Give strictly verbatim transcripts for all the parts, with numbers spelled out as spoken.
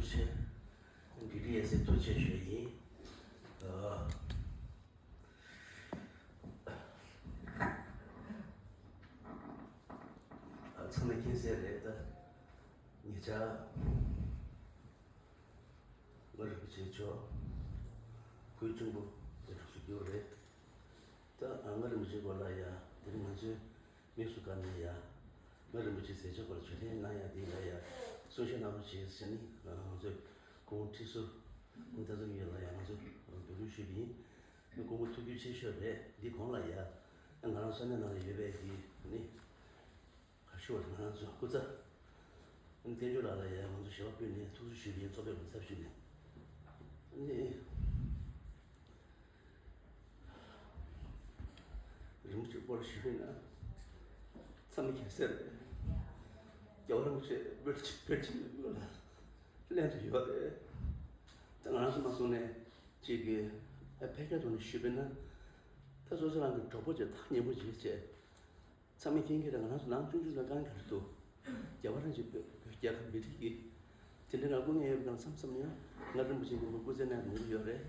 ཆེ། འདི་འདྲའི་ཡ་སེ་ཐུགས་རྗེ་ཆེ་ཞུ་ཡ་ཡིན། ཨ། ཚང་མས་མཁྱེན་གསལ་རེད་ད། ཉེ་ཆར་ང་རིན་པོ་ཆེ་མཆོག་སྐུའི་གཅུང་པོ་དེ་གྲོངས་སུ་གྱུར་རེད། ད་ང་རིན་པོ་ཆེའི་སྐོར་ལ་ཡ་དེ་རིང་ང་ཚོའི་དམིགས་སུ་བཀར་ནས་ཡ། ང་རིན་པོ་ཆེའི་མཛད་བྱ་སྐོར་ལ་བརྗོད་དོན་གནང་ཡ་དེ་ལ་ཡ་གསུང་བཤད་གནང་རོགས་བྱེད་ཟེར་ནས་ང་ཚོས་སྐུ་ངོ་ཁྲི་ཟུར་སྐུ་ངོ་བསྟན་འཛིན་དངོས་གྲུབ་ལགས་ཡ་ང་ཚོས་འབོད་སྐུལ་ཞུས་པ་ཡིན། སྐུ་ངོ་ཐུགས་རྒྱུས་ཆེ་ཤོས་རེད། འདི་གོང་ལ་ཡ་ང་རང་ས་གནས་ནང་ལ་ཡོད་པའི་གི་ནི། ག་ཞུ་བ་ང་རང་ཚོ་སྐུ་ཚབ་བསྟན་འགྱུར་ལགས་ལ་ཡང་ང་ཚོ་ཞལ་པར་ཕུལ་ནས་ཐུགས་རྗེ་ཆེ་ཞུ་བའི་ཚོགས་པའི་ངོ་ཚབ་ཞུས་ནས་ནི། རིན་པོ་ཆེའི་སྐོར་ཞུས་པ་ཡིན་ན་ཚང་མས་མཁྱེན་གསལ་རེད། རྒྱལ་བ་རིན་པོ་ཆེ་བོད་ཕྱི་བོད་ཕྱི་མི་སྐོར་ལ་ལན་དུ་ཡོད་རེད། ད་ང་རང་ཚོ་མ་སོང་ནས་ཅིག་གི་ཕལ་ཆེར་ཐོག་ནས་ཞུས་པ་ཡིན་ན། ད་སོ་སོ་རང་གི་གྲོགས་པོ་བྱས་ཐག་ཉེ་པོ་བྱས་བྱས། ཚང་མས་མཁྱེན་གྱི་རེད། ང་རང་ཚོ་ནང་ཆུང་ཆུང་ལ་གང་ག་རེ་འདུག་རྒྱལ་བ་རིན་པོ་ཆེ་བོད་རྒྱལ་ཁབ་མི་རིགས་ཀྱི་དེ་འདྲ་ང་སྐུ་ངལ་ཡོད་པ་དང་མཚམས་མཚམས་ཡང་ང་རིན་པོ་ཆེ་གི་མི་སྐུ་ཚེ་ནས་ངུ་གི་ཡོད་རེད།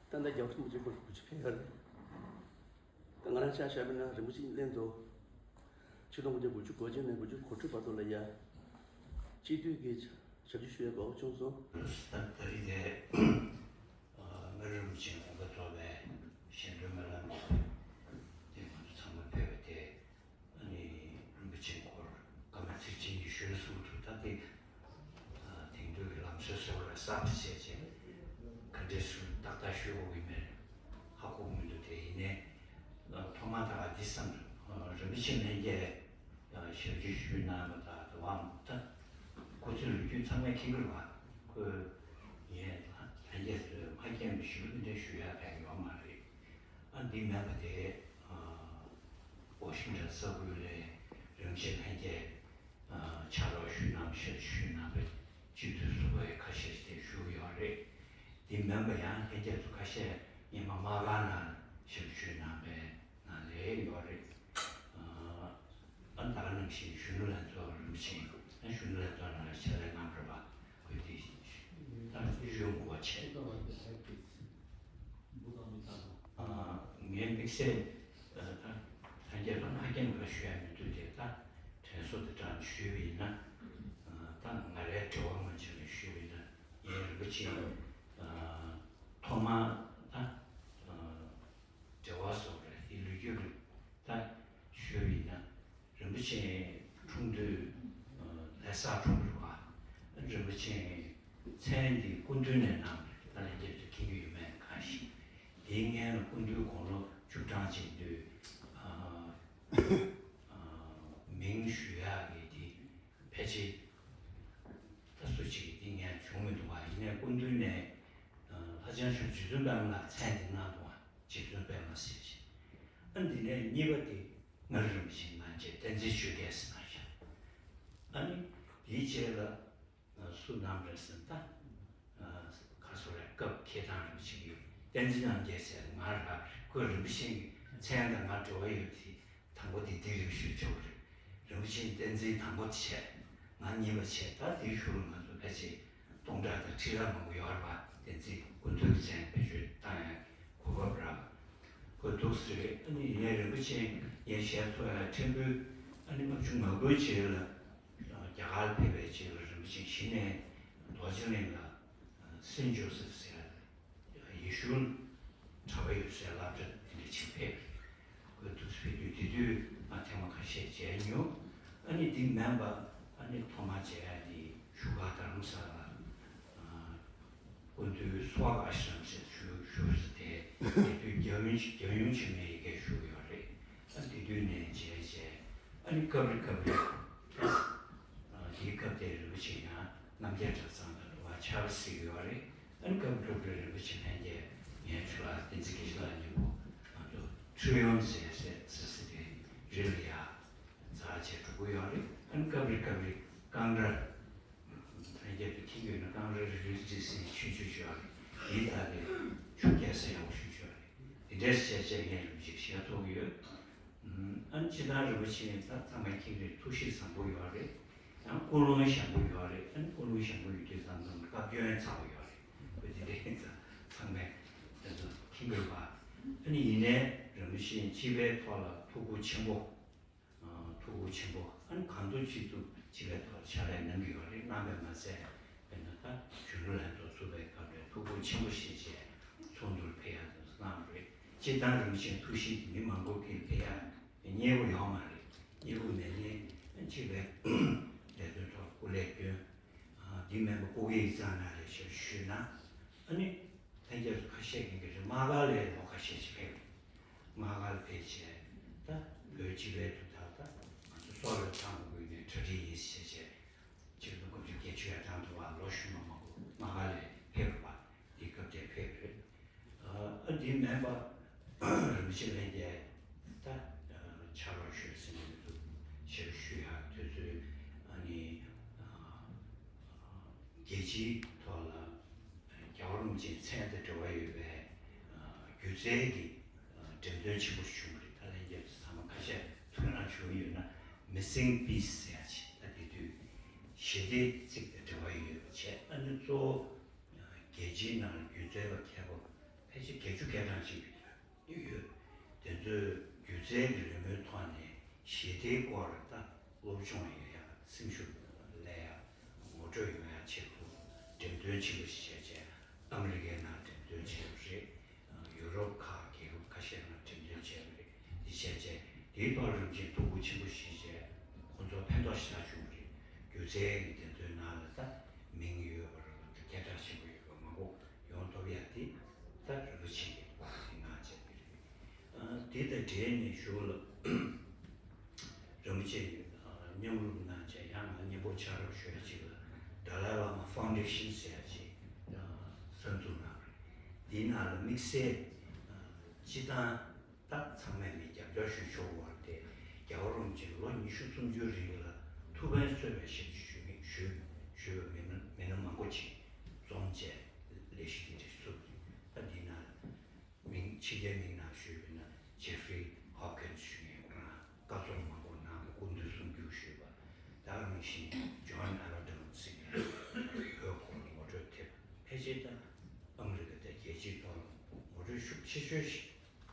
ད་ལྟ་རྒྱལ་བ་རིན་པོ་ཆེ་སྐུ་ལ་གུས་ཕྱག་འཚལ་ཡོད་རེད། ད་ང་རང་ཆ་བཞག་པ་ཡིན་ན་རིན་པོ་ཆེ་ལྷན་དུ་ཆིག་སྟོང་དགུ་བརྒྱ་དགུ་བཅུ་གོ་གཅིག་ནས་དགུ་བཅུ་གོ་དྲུག་བར་དུ་ལ་ཡ་སྤྱི་འཐུས་ཀྱི་ཞབས་ཕྱི་ཞུ་བའི་གོ་སྐབས་བྱུང་སོང་། ད་ད་རེས་དེ། ཨ། ང་རིན་པོ་ཆེ་དགོངས་པ་རྫོགས་པའི་ཞལ་འདོན་སྨོན་ལམ་དེ་ང་ཚོ་ཚང་མ་ཕེབས་པ་དེ། ཨ་ནི་རིན་པོ་ཆེའི་སྐོར་སྐར་མ་ཚིག་གཅིག་གཉིས་ཞུས་ན་ཟུར་དུ་ད་དེ། ཨ། དེང་དུས་ཀྱི་ལམ་སྲོལ་ཟེར་བ་ལ་གསར་དུ་བྱས་རྗེས་ག་འདྲས་སུ་ཏག་ཏག་ཞུ་དགོས་ཀྱི་མེད། ཧ་གོ་མི་འདུག་དེ་ཡིན་ནའི་ཐོག་མར་ད་ག་འདི་བསམ། ཨ། རིན་པོ་ཆེ་ལྷན་རྒྱས་ཞབས་ཕྱི་ཞུས་གནང་བ་དང་དུ་བའམ་ད་སྐུ་ཚེ་ལོ་རྒྱུས་ཚང་མས་མཁྱེན་གྱི་རེད་པ། ཁོས་ངས་ལྷན་རྒྱས་ཚོས་མ་མཁྱེན་པའི་ཞུ་འདི་འདྲ་ཞུ་ཡ་གང་ཡོད་མ་རེད། ཨ། འདི་མིན་པ་དེ། ཨ། ཝ་ཤིང་ཊོན་ས་ཁུལ་ལ་རིན་པོ་ཆེ་ལྷན་རྒྱས། ཨ། ཕྱག་རོགས་ཞུས་གནང་ཞབས་ཕྱི་ཞུས་གནང་བའི་སྤྱི་འཐུས་ཟུར་པ་ཁ་ཤས་ཤིག་དེ་བཞུགས་ཡོད་རེད། འདི་མིན་པ་ཡང་ལྷན་རྒྱས་ཚོ་ཁ་ཤས་སྔོན་མ་དམག་སྒར་ནང་ཞབས་ཕྱི་ཞུས་གནང་བའི་ནང་ལ་ཡོད་རེད། ཨ། ཨ། ད་ག་ནང་བཞིན་གཞོན་ནུ་ལྷན་ཚོགས་རིན་པོ་ཆེ། ཨ། གཞོན་ནུ་ལྷན་ཚོགས་ནང་ཕྱག་ལས་གནང་རེད་པ། ཁོས་དེ་ད་གཞོན་གོ་ཆེ། ཨ། ངའི་དམིགས་བསལ། ཨ། ད་ལྷན་རྒྱས་ལ་མ་རྒྱན་པ་ཞུ་ཡ་མི་འདུག་དེ་ད་དྲན་གསོ་དེ་དྲང་ཞུས་པ་ཡིན་ན། ཨ། ད་ང་རའི་འབྲེལ་བ་ངོས་ཕྱོགས་ནས་ཞུས་པ་ཡིན་ན་ངའི་རིན་པོ་ཆེ། ཨ། ཐོག་མར་ད། ཨ། འབྲེལ་བ་བཟོ་རེད། དེ་ལོ་རྒྱུས་ཀྱི་ད་ཞུས་པ་ཡིན་ན། རིན་པོ་ཆེ་འཁྲུངས་དུས། ཨ། ལྷ་སར་འཁྲུངས་རེད་པ། རིན་པོ་ཆེ་མཚན་འདི་སྐུ་མདུན་ནས་གནང་རེད། ད་ལན་རྒྱབ་ཏུ་མཁྱེན་གྱི་ཡོད་མེད་གང་ཞིག་དེའི་སྔོན་ལ་སྐུ་མདུན་དགུང་ལོ་བཅུ་གྲངས་ཅིག་དུས། ཨ། ཨ། མིང་ཞུ་ཡག་གི་དེ་ཕལ་ཆེར་ད་སུ་གཅིག་གིས་འདི་ངས་བྱུང་མི་འདུག་པ། ཡིན་ནའི་སྐུ་མདུན་ནས། ཨ། ལྷ་ལྕམ་མཆོག་རྗེ་བཙུན་པད་མ་ལགས་མཚན་འདི་གནང་འདུག་པ། རྗེ་བཙུན་པད་མ་ཟེར་ཞིང་། ཨ། འདི་ནས་གཉིས་པ་དེ་ང་རིན་པོ་ཆེ་ང་བཅས་བསྟན་འཛིན་ཆོས་རྒྱལ་ཟེར་གནང་ཤག་ཨ་ནི་དེའི་རྗེས་ལ་སུ་གནང་རེད་ཟེར་ན་ད། ཨ། ག་སོ་རེད། སྐབས་ཁེལ་སྟངས་རིན་པོ་ཆེ་གིས་བསྟན་འཛིན་རྣམ་རྒྱལ་ཟེར་ང་རག་རེད། ཁོས་རིན་པོ་ཆེ་གི་མཚན་དང་ང་འབྲེལ་བ་ཡོད་དེ། དང་པོ་དེ་དེ་རིགས་ཞུ་ཆོག་རེད། རིན་པོ་ཆེ་བསྟན་འཛིན་དང་པོ་དེ་བྱས། ང་གཉིས་པ་བྱས། ད་དེའི་ཤུལ་ང་ཚོ་ཕལ་ཆེར་སྟོང་ཕྲག་དང་ཁྲི་ཕྲག་མང་པོ་ཡོད་རེད་པ། བསྟན་འཛིན་སྐུ་མདུན་མཚན་བེད་སྤྱོད་བཏང་ཡ་གོ་སྐབས་རག་དགོས་འདུག་ཟེར། ཨ་ནི་ངས་རིན་པོ་ཆེ་ངས་ཞལ་ཚོགས་ཡ་ཕྲན་བུ། ཨ་ནི་ལྔ་བཅུ་ང་དགུའི་རྗེས་ལ་རྒྱ་གར་ཕེབས་པའི་རྗེས་ལ་རིན་པོ་ཆེ་གཞི་ནས་རྡོ་རྗེ་གླིང་ལ་སེན་ཇོ་སེབ་ཟེར་ཡ། ཡེ་ཤུ་གྲྭ་པ་ཡོད་སའི་སློབ་གྲྭ་དེ་འདྲ་ཅིག་ཕེབས། ཁོས་འདུག་སེ་ཕེབས་དུས་དེ་དུས་ང་ཐེངས་མ་ཁ་ཤས་མཇལ་མྱོང་། ཨ་ནི་འདི་མིན་པ་ཨ་ནི་ཐོག་མ་མཇལ་ཡ་དེ་བཞུགས་སྒར་རྡ་རམ་ས་ལ། ཨ། སྐུ་མདུན་སྭཱ་ཧཱ་ཨ་ཤྲམ་ཟེར་བཞུགས་བཞུགས་ས་དེ། དེ་དུས་རྒྱལ་ཡུམ་རྒྱལ་ཡུམ་ཆེན་མོ་ཡ་གིར་བཞུགས་ཡོད་རེད། ཨ། དེ་དུས་ནས་མཇལ་མཇལ། ཨ་ནི་སྐབས་རེ་སྐབས་རེ། ཨ། དེའི་སྐབས་དེར་རིན་པོ་ཆེ་ཡང་རྣམ་རྒྱལ་གྲྭ་ཚང་དང་འདུ་བ་ཆབ་སྲིད་ཡོད་རེད། ཨ་ནི་སྐབས་སྐབས་རེ་རིན་པོ་ཆེ་ལྷན་རྒྱས་ངའི་ཕྱུ་པ་བསྟན་འཛིན་དགེ་བཤེས་ལགས་མཉམ་པོ་ང་ཚོ་ཁྲུའུ་ཡོན་ཟེར་ཟེར་ཟེར་ཟེར་དེ་རི་ལ་ཡ་འཛེགས་བྱས་འགྲོ་གི་ཡོད་རེད། ཨ་ནི་སྐབས་རེ་སྐབས་རེ་ཀང་ར། ལྷན་རྒྱས་ཚོ་མཁྱེན་གྱི་ཡོད་ན་ཀང་ར་རི་ལི་ཟེར་ཆུང་ཆུང་ཞིག་ཡོད་རེད། དེའི་ཐད་དེ་ཆུ་རྐྱལ་ས་ཡག་པོ་ཞིག་ཡོད་རེད། དེ་འདྲས་བྱས་བྱས་ངས་རིན་པོ་ཆེ་ཞལ་ཚོགས་ཀྱི་ཡོད། ཨ་ནི་སྤྱིར་བཏང་རིན་པོ་ཆེ་ད་ཚང་མས་མཁྱེན་གྱི་རེད། ཐུགས་གཤིས་བཟང་པོ་ཡོད་རེད། ཡང་ཀུན་སློང་ཞན་པོ་ཡོད་རེད། ཨ་ནི་ཀུན་སློང་ཞན་པོ་ཡོད་དུས་ཙམ་ སྐྱོན་ཚ་པོ་ཡོད་རེད། བོད་འདི་འདྲའི་ཚང་མས་དེ་ཚོ་མཁྱེན་དགོས་པ། ཨ་ནི་ཡིན་ནའི་རིན་པོ་ཆེ་སྤྱི་པའི་ཐོག་ལ་ཐུགས་ཁུར་ཆེན་པོ། ཐུགས་ཁུར་ཆེན་པོ། ཨ་ནི་གང་ཐུབ་ཅི་ཐུབ་སྤྱི་པའི་ཐོག་ཕྱག་ལས་གནང་གི་ཡོད་རེད། གནང་བས་མ་ཟད། དཔེར་ན་ད་གཞོན་ནུ་ལྷན་ཚོགས་ཚུགས་པའི་སྐབས་ལ་ཐུགས་ཁུར་ཆེན་པོ་བཞེས་བྱས་ཚོགས་འདུར་ཕེབས་ཡག་དེ་ཚོ་གནང་བ་རེད། སྤྱིར་བཏང་རིན་པོ་ཆེའི་ཐུགས་གཤིས་དེ་མི་མང་པོ་གིས་ཕེབས་ཡག་སྙན་པོ་ཡོད་མ་རེད། སྙན་པོ་མེད་ནའི་སྤྱི་པའི་ལས་དོན་ཐོག་སྐུ་ལས་བསྐྱོན། འདི་མིན་པ་སྐུ་སྒེར་ཡིག་ཚང་ནང་ལ་ཞབས་ཞུ་ཞུས་ན། ཨ་ནི་ལྷན་རྒྱས་ཚོ་ཁ་ཤས་ཀྱིས་ཀྱི་རེད། དམག་སྒར་ལ་ལོ་ཁ་ཤས་ཤིག་ཕེབས་རེད། དམག་སྒར་ཕེབས་བྱས་ད་བོད་སྤྱི་པའི་དོན་དག་ད་ང་ཚོ་སྲོག་བློས་བཏང་དགོས་ནས་གྲ་སྒྲིག་ཡིན་ཟེར་བྱས། ཆིག་སྟོང་དགུ་བརྒྱ་བརྒྱད་ཅུ་ཡར་དྲན་དུ་བ་ལོ་གཞོན་མ་མང་པོ་དམག་སྒར་ལ་ཕེབས་རེད་པ། འདི་སྐབས་དེར་ཕེབས་རེད། ཨ་འདི་མིན་པ་རིན་པོ་ཆེ་ལྷན་རྒྱས་ད་ཕྱག་རོགས་ཞུས་ཟིན་པ་འདུག་ཞབས་ཞུ་ཡག་དུས་ཚོད། ཨ་ནི་རྒྱལ་སྤྱིའི་ཐོག་ལ་རྒྱལ་བ་རིན་པོ་ཆེའི་མཚན་དང་འབྲེལ་བ་ཡོད་པའི་སྒྱུ་རྩལ་གྱི་འགྲེམས་སྟོན་ཆེན་པོ་ཞིག་བྱུང་བ་རེད། ད་ལྷན་རྒྱས་ཚོ་ཚང་མ་ཁ་ཤས་ཐུགས་སྣང་བྱུང་ཡོད་ན། Missing Piece ཟེར་ཡག་ཅིག་ད་དེ་དུས་ཞི་བདེའི་ཚིག་དང་འབྲེལ་བ་ཡོད་པ་བྱས། ཨ་ནི་གཙོ་བོ་རྒྱལ་སྤྱིའི་ནང་ལ་སྒྱུ་རྩལ་བ་མཁས་པ་ཕལ་ཆེར་བརྒྱད་ཅུ་གྱ་གྲངས་ཤིག་ཡོད། དེ་ཚོས་སྒྱུ་རྩལ་གྱི་རི་མོའི་ཐོག་ནས་ཞི་བདེའི་སྐོར་ད་སློབ་སྦྱོང་ཡོང་ཡག་སེམས་ཤུགས་སླེབས་ཡག་ངོ་སྤྲོད་ཡོང་ཡག་ཆེད་དུ་འགྲེམས་སྟོན་ཆེན་པོ་ཞིག་བྱས་རྗེས་ཨ་མི་རི་ཀའི་ནང་འགྲེམས་སྟོན་བྱས་པ་རེད། ཡུ་རོབ་ཁག་རྒྱལ་ཁབ་ཁ་ཤས་ནང་འགྲེམས་སྟོན་བྱས་པ་རེད། འདི་བྱས་རྗེས་དེའི་ཐོག་རིན་ཆེན་ཐུགས་ཁུར་ཆེན་པོ་བཞེས་རྗེས་ཁོང་ཚོར་ཕན་ཐོགས་ཞེ་དྲག་བྱུང་བ་རེད། སྒྱུ་རྩལ་གྱི་འགྲེམས་སྟོན་ནང་ལ་ད་མིང་ཡོད་པ་རེད་པ། ད་སྐད་གྲགས་ཆེན་པོ་ཡོད་པ་མང་པོ་ཡོང་ཐུབ་ཡག་དེ་ད་རིན་པོ་ཆེ་གི་བར་དེ་གནང་བྱས་པ་རེད། དེ་དང་འབྲེལ་ནས་གཞུག་ལ་རིན་པོ་ཆེ་མཉམ་རུབ་གནང་བྱས་ཡང་ང་སྙན་པོ་ཕྱག་རོགས་ཞུ་ཡ་ཅིག་ལ་Dalai Lama Foundation ཟེར་ཡ་ཅིག་གསར་འཛུགས་གནང་བ་རེད། འདིའི་ནང་ལ་དམིགས་བསལ་སྤྱི་བཏང་ད་ཚང་མས་མི་རྒྱབ་སྐྱོར་ཞུ་ཆོག་པ་དེ་རྒྱལ་བ་རིན་པོ་ཆེ་ལོ་ཉི་ཤུ་སུམ་ཅུའི་རིང་ལ་ཐུགས་ཕན་གསོས་པའི་ཞབས་ཕྱི་ཞུ་མཁན་ཞུ་ཞུས་པའི་མི་སྣ་མི་སྣ་མང་པོ་ཅིག་འཛོམས་བྱས་ལས་གཞི་དེ་འདྲ་བཙུགས། ད་འདི་ན་མིང་ཕྱི་རྒྱལ་མིང་ནང་ཞུས་པ་ཡིན་ན་Jeffrey Hopkins ཞུ་མཁན་ཁོ་རང་བཀའ་ཚོགས་མང་པོ་ནང་ལ་སྐུ་མདུན་གསུང་སྒྱུར་ཞུས་པ། ད་ག་ནང་བཞིན་John Alderton ཟེར་མཁན་བོད་སྐོར་ངོ་སྤྲོད་ཐེབས། ཕལ་ཆེར་ད་ཨ་མི་རི་ཀ་དང་རྒྱལ་སྤྱིའི་ཐོག་ལ་ངོ་སྤྲོད་ཤུགས་ཆེ་ཤོས་ཤིག་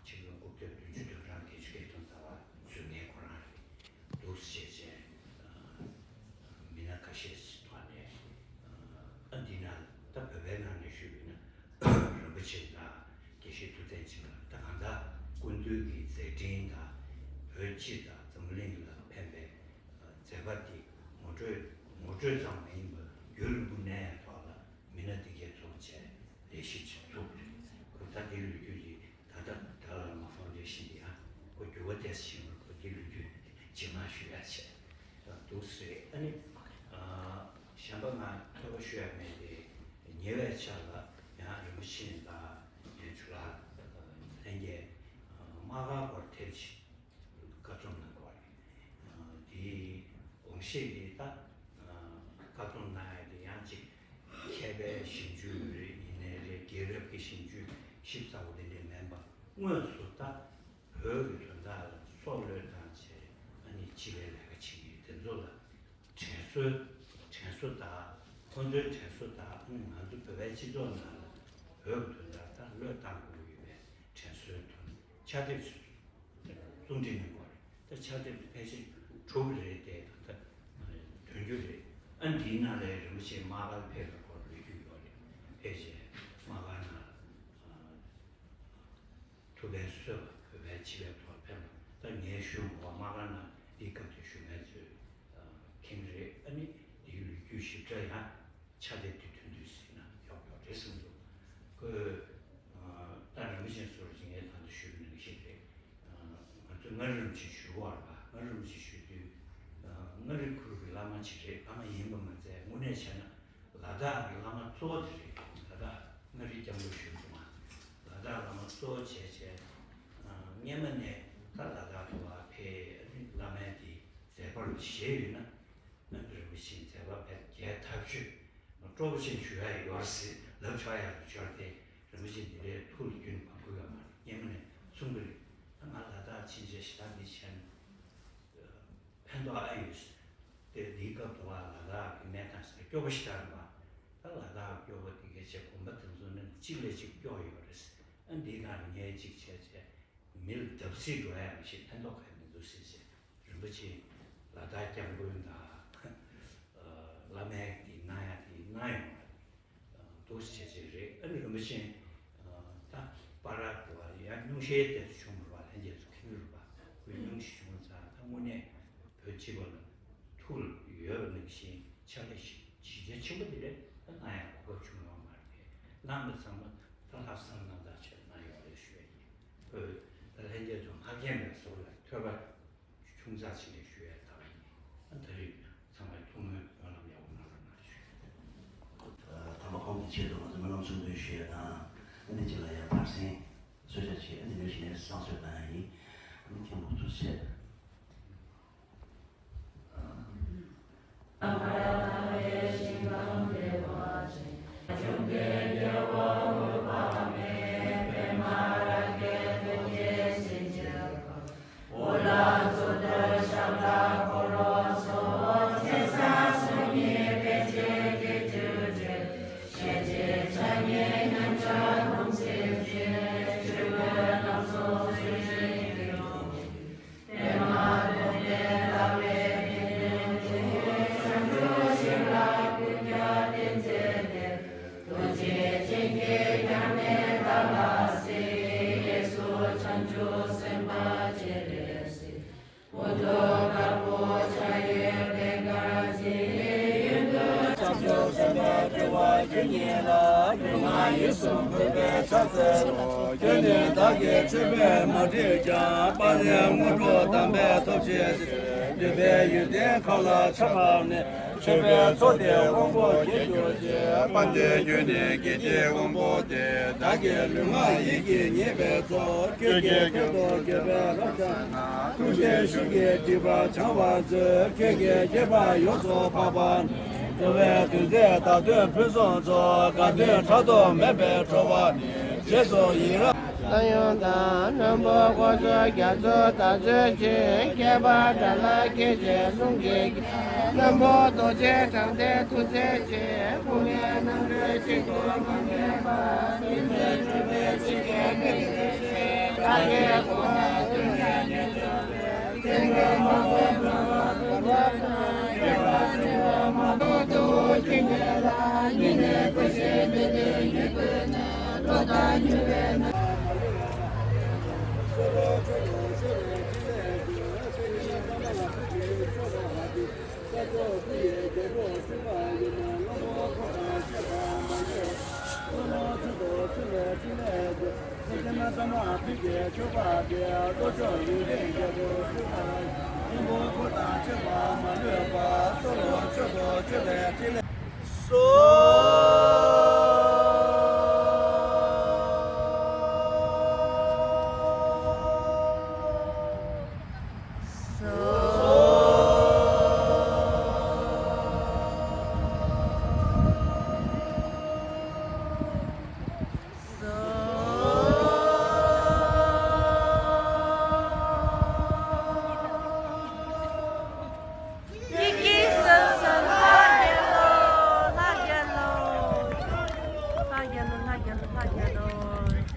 ཆིག་སྟོང་དགུ་བརྒྱ་བདུན་ཅུ་དོན་གྲངས་བརྒྱད་ཅུ་གྱ་གསུམ་ཟླ་བ་བཟོས་མཁན་ཁོ་རང་རེད། འདུག་སེ་བྱས་བྱས། མི་སྣ་ཁ་ཤས་ཐོག་ནས་ཨ་འདི་ན་ད་བོད་པའི་ནང་ནས་ཞུས་པ་ཡིན་ན་རིན་པོ་ཆེ་དང་དགེ་བཤེས་ཐུབ་བསྟན་ཆེན་པོ་ད་གང་ལྟར་སྐུ་མདུན་གྱི་མཛད་འཕྲིན་དང་བོད་སྤྱི་དང་འཛམ་གླིང་ལ་ཕན་པའི་མཛད་པ་འདི་ངོ་སྤྲོད་ངོ་སྤྲོད་ཙམ་མ་ཡིན་པར་རྒྱུན་རིང་པོ་གནས་ཡ་ཐོག་ལ་མི་སྣ་འདི་གས་འཛོམས་བྱས་ལས་གཞི་ཅིག་བཙུགས་རེད། ཁོ་ད་འདི་ལོ་རྒྱུས་ཀྱི་ད་ལྟ་Dalai Lama Foundation འདི་ཡང་ཁོ་འགྱུར་བ་ཏོག་ཙམ་ཕྱིན་པར་ཁོ་འདི་ལོ་རྒྱུས་རྗེས་མ་ཞུ་ཡ་བྱས་འདུག་ཟེར། ཨ་ནི་གཞན་པ་ང་ཐོས་པ་ཞུ་ཡ་མེད་དེ། ཉེ་བའི་ཆར་ལ་ཡང་རིན་པོ་ཆེ་དང་ངའི་ཇོ་ལགས་ལྷན་རྒྱས་དམག་སྒར་སྐོར་ཐེངས་ཤིག་བཀའ་ཚོམས་གནང་དགོས་རེད། དེའི་དགོངས་བཞེད་འདི་ད་བཀའ་ཚོམས་གནང་ཡ་དེ་ཡང་ཅིག་མཁས་པའི་ཞིབ་འཇུག་རེད། ཡིན་ནའི་རེད། རྒྱལ་རབས་ཀྱི་ཞིབ་འཇུག་ཞིབ་ཚགས་པོ་དེ་འདྲས་མིན་པ་དངོས་སུ་ད་བོད་ཀྱི་དོན་དག་ལ་སྲོག་བློས་བཏང་བྱས་ཨ་ནི་སྤྱི་པའི་ལས་ཀ་བྱེད་མཁན་དེ་ཚོ་ལ་དྲན་གསོ། དྲན་གསོ་དང་ཁོང་ཚོའི་དྲན་གསོ་དང་ཨ་ནི་ང་ཚོ་བོད་པའི་སྤྱི་ཚོགས་ནང་ལ་བོད་ཀྱི་དོན་དག་ད་བློས་བཏང་དགོས་ཀྱི་ཡོད་པའི་དྲན་གསོའི་དོན་ཕྱག་དེབ་གསུང་འཕྲིན་གནང་དགོས་རེད། ད་ཕྱག་དེབ་ཕལ་ཆེར་དྲུག་རེད་དེ་ད་ལྟ་དོན་རྒྱུ་རེད། ཨ་འདིའི་ནང་ལ་རིན་པོ་ཆེ་དམག་སྒར་ཕེབས་པའི་སྐོར་ལོ་རྒྱུས་ཡོད་རེད། ཕལ་ཆེར་དམག་སྒར་ནང་ཐུགས་ཕན་གསོས་པ་བོད་པའི་སྤྱི་པའི་ཐོག་ཕན་པ་ད་ངས་ཞུ་མ་དགོས་པ་དམག་སྒར་ནང་འདི་སྐབས་དེ་ཞུ་མཁན་ཚོས་མཁྱེན་གྱི་རེད། ཨ་ནི་འདིའི་ལོ་རྒྱུས་ཞིབ་ཕྲ་ཡང་ཕྱག་དེབ་དེ་ཐོན་དུས་ཟིན་ན་ཡག་ཡོག་རེད་བསམ་འདུག་ཁོས་ད་རིན་པོ་ཆེ་ཟུར་ཅིག་ངས་ད་ལྟ་ཞུས་པ་ནང་བཞིན་རེད། ང་ཚོས་མངའ་རིས་རིན་པོ་ཆེ་ཞུ་བར་པ་མངའ་རིས་རིན་པོ་ཆེ་ཞུ་དུས་མངའ་རིས་ཁུལ་གྱི་བླ་མ་ཅིག་རེད། བླ་མ་ཡིན་པ་མ་ཚད་དངོས་གནས་བྱས་ན་ལ་དྭགས་ཀྱི་བླ་མ་གཙོ་བོ་དེ་རེད། ལ་དྭགས་མངའ་རིས་སྐྱབས་མགོན་ཞུ་དུས་ལ་དྭགས་བླ་མ་གཙོ་བོ་བྱས་བྱས་སྔོན་མ་ནས་ད་ལ་དྭགས་དུ་བ་ཕེབས་བླ་མའི་དེ་མཛད་པར་བཞེས་ཡོད་ན། ཨ་ནི་རིན་པོ་ཆེའི་མཛད་པ་བས་རྒྱས་ཐག་ཆོད། སྤྲོ་པོ་ཅན་ཞུ་ཡ་ཡོད་ཟེར་ལབ་ཆོག་ཡ་ལ་ཆོག་སྟེ་རིན་པོ་ཆེ་འདི་འདྲའི་ཐུགས་ལ་རྒྱུན་བབས་དགོས་ཡོད་མ་རེད། སྔོན་མ་ནས་གསུང་གི་རེད། ད་ང་ལ་དྭགས་ཕྱིན་ཆད་ཞེ་དྲག་འདི་བྱས་ན་ཕན་ཐོགས་ཨ་ཡོད་ཟེར། དེ་འདིའི་སྐབས་དུ་བ་ལ་དྭགས་ཀྱི་གནས་སྟངས་ཟེར་སྐྱོ་པོ་ཞེ་དྲག་རེད་པ། ད་ལ་དྭགས་ ཐག་སྐྱོ་བོ་དེ་གའི་ཆེ་གོམ་པ་དེ་ཚོ་ནི་གཅིག་ལས་གཅིག་སྐྱོ་ཡོད་རེད། ཨ་འདི་ནང་ངས་གཅིག་བྱས་བྱས་མི་ལ་བརྡབ་གསིག་འགྲོ་ཡ་མི་ཤེས། ཕན་ཐོགས་ག་མི་འདུག་ཟེར་བྱས་རིན་པོ་ཆེ་ལ་དྭགས་སྐྱབས་མགོན་དང་བླ་མའི་དེ་གནང་ཡ་དེ་གནང་ཡོང་བ་འདུག་ཟེར་བྱས་རེད། ཨ་ནི་རིན་པོ་ཆེ་ད་པ་ར་དེ་བ་ཡང་སྙུང་གཞི་དེ་ཚོ་བྱུང་རུ་བ་ལྷན་རྒྱས་ཚོ་ཁེངས་རུ་བ་ཁོས་སྙུང་གཞི་བྱུང་ཙང་ད་དངོས་གནས་བོད་སྤྱི་པ་ལ་ཐུགས་ལ་ཡོད་པ་ནང་བཞིན་ཕྱག་ལས་ཞིག་བྱེད་རྒྱ་ཆེན་པོ་དེ་རེད། ད་གནང་ཡང་གོ་སྐབས་བྱུང་ཡོད་མ་རེད། གནང་པ་ཚང་མ་ད་ལྷག་བསམ་རྣམ་དག་ཆེད་གནང་ཡོད་རེད་ཞུ་ཡ་ཡིན། ཁོས་ད་ལྷན་རྒྱས་ཚོ་ཕ་རྒན་པའི་ཟུར་ལ་ཐོས་པ་ཆུང་ཙག་ཅིག་ནས་ཞུ་ཡ་ད་ག་ཡིན། ད་རེས་ཚང་མས་ཐུགས་སྨོན་སྨོན་ལམ་ཡག་པོ་གནང་རོགས་གནང་ཞུ། ཐ་མ་ཁོང་གི་ཆེད་དུ་ང་ཚོ་སྨོན་ལམ་གསུང་འདོན་ཞུ་ཡ་དང་། ཨ་ནི་གཅིག་ལ་ཡང་བར་གསེང་གསོལ་ཇ་བྱེད། ཨ་ནི་འདི་ནས་བསང་གསོལ་གནང་ཡ་ཡིན། ཨ་ནི་མཁན་པོ་ཐུགས་རྗེ་ཆེ། ཁྱོད་ནི་བདག་གི་སྤྱོད་པས་མ་བསྒྲིབས་ཀྱང་། དཔལ་ལྡན་དངོས་གྲུབ་དམ་པའི་སྟོབས་ཀྱིས། འདུས་པའི་ཡོན་ཏན་གང་ལ་ཆགས་པ་མེད། མཆོད་པའི་ཚོགས་འདི་དབང་པོ་དགྱེས་གྱུར་ཅིག། དཔལ་ལྡན་ཡོན་ཏན་དགྱེས་བཞིའི་དབང་པོ་སྟེ། བདག་གི་ལུས་ངག་ཡིད་ཀྱིས་ཉེས་པའི་ཚོགས། ཁྱོད་ཀྱི་ཁྱོད་དུ་དགྱེས་པའི་རབ་ཤར་ན། ཐུགས་རྗེའི་ཤུགས་ཀྱིས་སྒྲིབ་པ་བྱང་བར་མཛོད། ཁྱོད་ཀྱི་དགྱེས་པ་ཡོངས་སུ་འཕགས་པ་ནི། འགྲོ་བའི་དོན་མཛད་བདག་མདུན་ཕུན་སུམ་ཚོགས། དགའ་སྟོན་ཕྲག་དོག་མེད་པའི་སྤྲོ་བ་ནི། རྗེས་སུ་ཡི་རང་། གླང་ཡོན་དང་། བློན་པོ་འཁོར་ཚོགས་རྒྱ་མཚོ་དག་མཛོད་ཅིང་། ཁྱད་པར་དགྲ་ལྷ་ཁྱེད་ཀྱི་ལུང་གིས་བསྐྱངས། བློན་པོ་རྡོ་རྗེ་དྲང་ལྡན་ཐུགས་རྗེ་ཆེ། དབུ་མའི་རྣམ་རོལ་གཅིག་ཏུ་མ་ངེས་པ། བསྟན་འཛིན་གྲུབ་པའི་ཆིབས་ཀྱི་གཏེར་ཆེན། བདག་གི་དགོངས་པ་དོན་ཡང་ཉེར་འཇོག་པའི།